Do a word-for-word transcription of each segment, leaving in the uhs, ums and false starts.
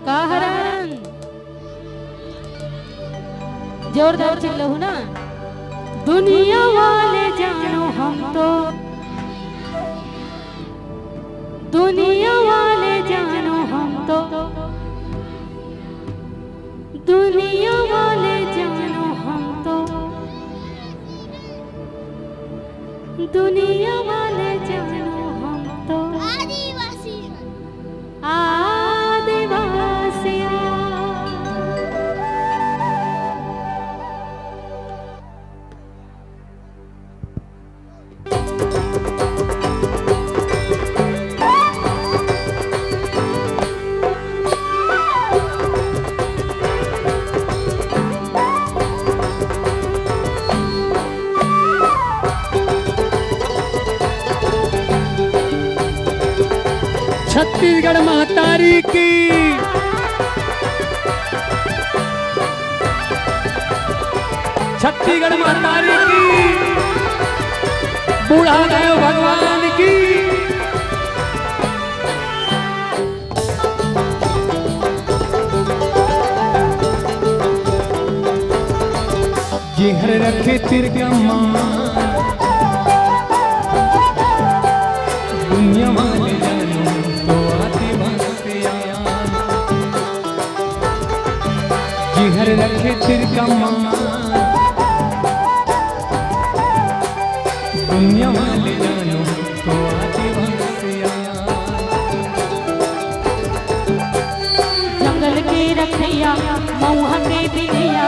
का हरन? जोरदार चिल्लाहू ना। दुनिया वाले जानो हम तो, दुनिया वाले जानो हम तो, दुनिया वाले जानो हम तो, दुनिया वाले जानो हम तो आदिवासी। आदिवासिया। छत्तीसगढ़ महतारी की, छत्तीसगढ़ महतारी की, बूढ़ा देव भगवान की। जेहर रखे तिरका मान, दुनिया वाले जानो तो आदिवासिया। जेहर रखे तिरका मान, दुनिया वाले जानो तो आदिवासिया। जंगल के रखैया, मऊहा के बिलैया,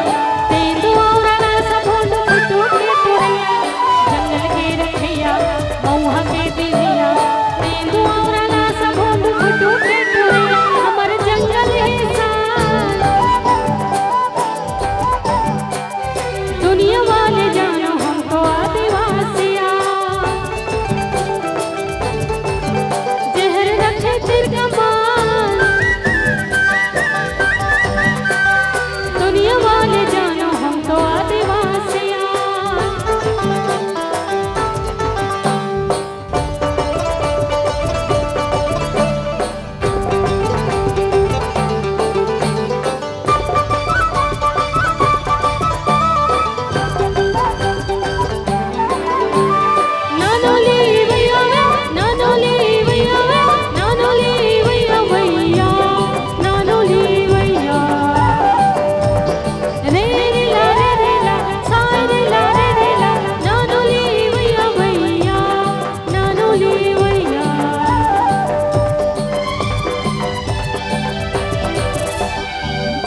तेंदुआ अउ राना सब भोंदू फुटू के टुरैया। जंगल के रखैया, मऊहा के बिलैया, तेंदुआ अउ राना सब भोंदू फुटू के टुरैया। हमर जंगल हे शान। दुनिया वाले जानो हम तो आदिवासिया। जेहर रखे तिरका मान। दुनिया वाले जानो हम तो आदिवासिया।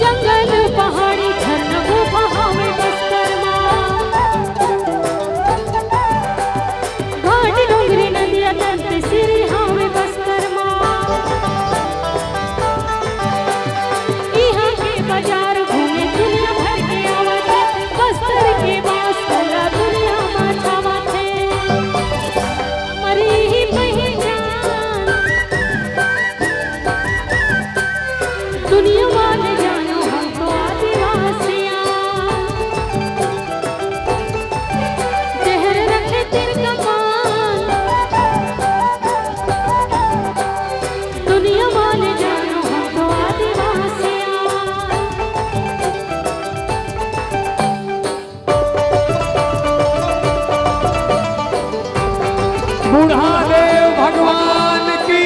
जंगल, पहाड़ी, झरना, गुफा हावे बस्तर मा। घाट, डोंगरी, नदिया, तंत, सिरी हावे बस्तर मा। इहाँ के बाजार घूमे दुनिया भर के आवत हे। बस्तर के बांस कला दुनिया मा छावत हे। हमरी ही पहिचान। दुनिया वाले जानो हम तो आदिवासिया। जेहर रखे तिरका मान। दुनिया वाले जानो हम तो आदिवासिया। बूढ़ा देव भगवान की।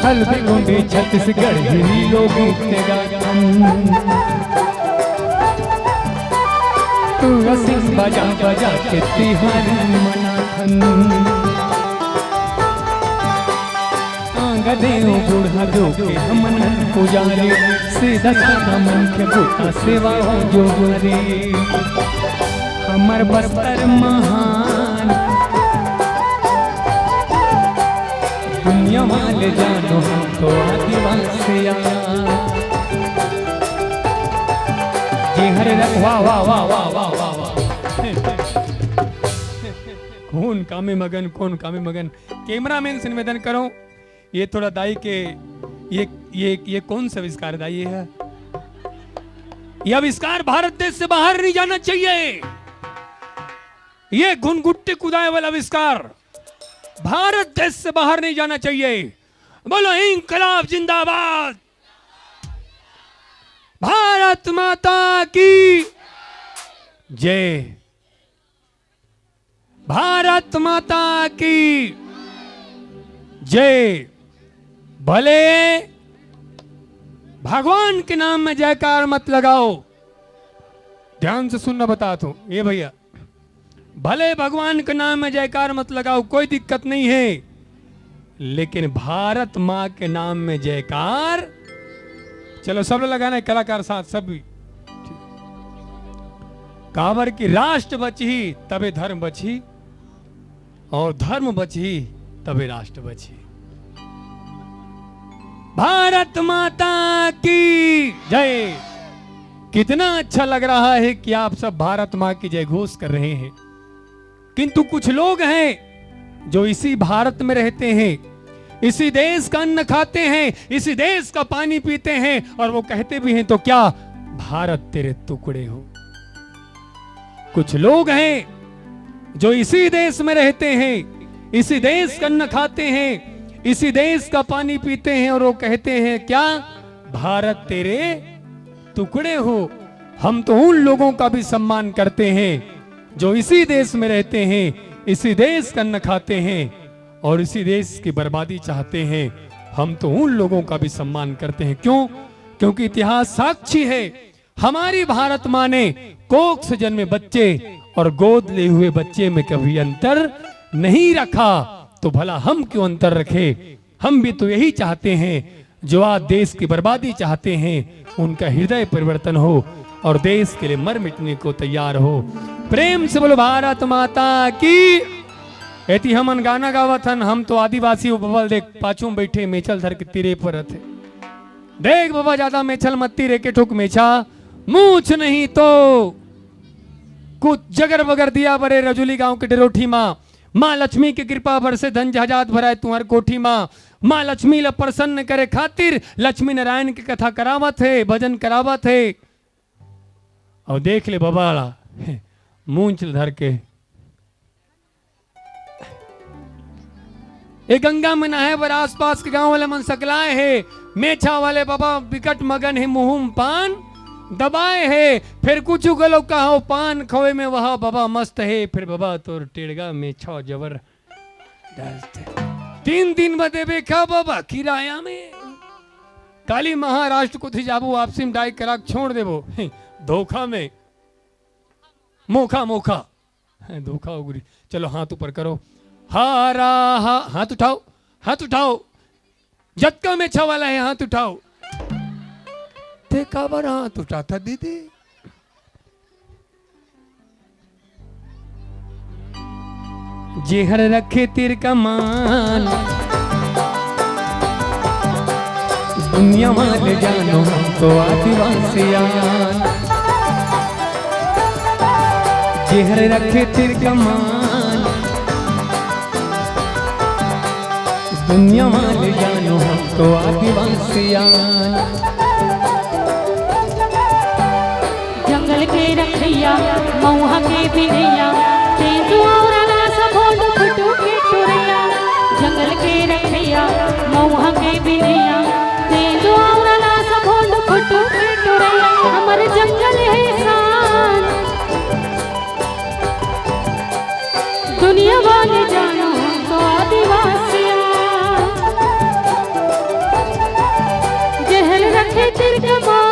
हल्दी गोंडी छत्तीसगढ़ी लोकगीत गाथन। तू असिन बजा बजा के तिहार मनाथन। आंगा देव बूढ़ा जो के हमन पुजारी, सीधा साधा मन के बूता सेवा हो जो रे। हमर बस्तर महान, दुनिया वाले जानो हम तो आदिवासिया। अरे रे, वाह, वाह, वाह, वाह, वाह, वाह, वाह। कौन कामे मगन, कौन कामे मगन। कैमरामैन से निवेदन करो, ये थोड़ा दाई के, ये, ये, ये कौन सा आविष्कार है दाई? ये है, ये आविष्कार भारत देश से बाहर नहीं जाना चाहिए। ये घुनघुट्टे कुदाए वाला आविष्कार भारत देश से बाहर नहीं जाना चाहिए। बोलो, इंकलाब जिंदाबाद, भारत माता की जय, भारत माता की जय। भले भगवान के नाम में जयकार मत लगाओ, ध्यान से सुनना, बताता हूं ये भैया, भले भगवान के नाम में जयकार मत लगाओ, कोई दिक्कत नहीं है, लेकिन भारत माँ के नाम में जयकार। चलो, सब लोग लगाना है, कलाकार साथ, सब भी। काबर कि राष्ट्र बचही, तबे धर्म बचही, और धर्म बचही, तबे राष्ट्र बचही। भारत माता की जय। कितना अच्छा लग रहा है कि आप सब भारत माँ की जय घोष कर रहे हैं, किंतु कुछ लोग हैं जो इसी भारत में रहते हैं, इसी देश का अन्न खाते हैं, इसी देश का पानी पीते हैं, और वो कहते भी हैं, तो क्या, भारत तेरे टुकड़े हो। कुछ लोग हैं जो इसी देश में रहते हैं, इसी देश का अन्न खाते हैं, इसी देश का पानी पीते हैं, और वो कहते हैं, क्या, भारत तेरे टुकड़े हो। हम तो उन लोगों का भी सम्मान करते हैं जो इसी देश में रहते हैं, इसी देश का अन्न खाते हैं और इसी देश की बर्बादी चाहते हैं। हम तो उन लोगों का भी सम्मान करते हैं। क्यों? क्योंकि इतिहास साक्षी है, हमारी भारत माँ ने कोख से जन्मे बच्चे और गोद लिए हुए बच्चे में कभी अंतर नहीं रखा, तो भला हम क्यों अंतर रखें? हम भी तो यही चाहते हैं, जो आज देश की बर्बादी चाहते हैं, उनका हृदय परिवर्तन हो और देश के लिए मर मिटने को तैयार हो। प्रेम से बोलो, भारत माता की। एती हमन गाना गावत हन, हम तो आदिवासी हो बबल, देख पाछू में बैठे मेछल धर के तीरे पर रथे। देख बाबा, ज्यादा मेछल मत तीर, एके ठोक मेछा, मूछ नहीं तो कुछ जगर बगर दिया बरे रजुली गांव के डेरोठी माँ। माँ लक्ष्मी के कृपा बरसे, धन जहाजात भराए तुहर कोठी माँ। माँ लक्ष्मी ला प्रसन्न करे खातिर लक्ष्मी नारायण के कथा करावत हे, भजन करावत हे। और देख ले बाबा ला, मूंछ धर के ए गंगा में नहाए बर आसपास के गांव वाले मन सकलाए हे। मेछा वाले बाबा बिकट मगन हे, मुंह म पान दबाए हे। फिर कुछ घलो कहो, पान खवे में वह बाबा मस्त हे। फिर बाबा तोर टेड़गा मेछा जबर डालते। तीन दिन में देबे का बाबा किराया में? काली महाराष्ट्र कोती जाबो, वापसी में डाई करा के छोड़ देबो। धोखा में। मोखा, मोखा। धोखा उगरी। चलो, हाथ ऊपर करो। हारा हा, हाथ उठाओ, हाथ उठाओ। जतका मेछा वाला हे, हाथ उठाओ। ते काबर हाथ उठाथा दीदी? जेहर रखे तीर कमान, दुनिया वाले जानो हम तो आदिवासियान। जेहर रखे तीर कमान, दुनिया वाले जानो हम तो आदिवासियान। जंगल के रखैया, मऊहा के बिनैया, तेंदू अउ राना सा भोंड फुटू के टुरैया। जंगल के रखैया, मऊहा के बिनैया, तेंदू अउ राना सा भोंड फुटू के टुरैया। हमर जंगल हे शान, दुनिया वाले जानो हम तो आदिवासियान। जेहर रखे तीर कमान,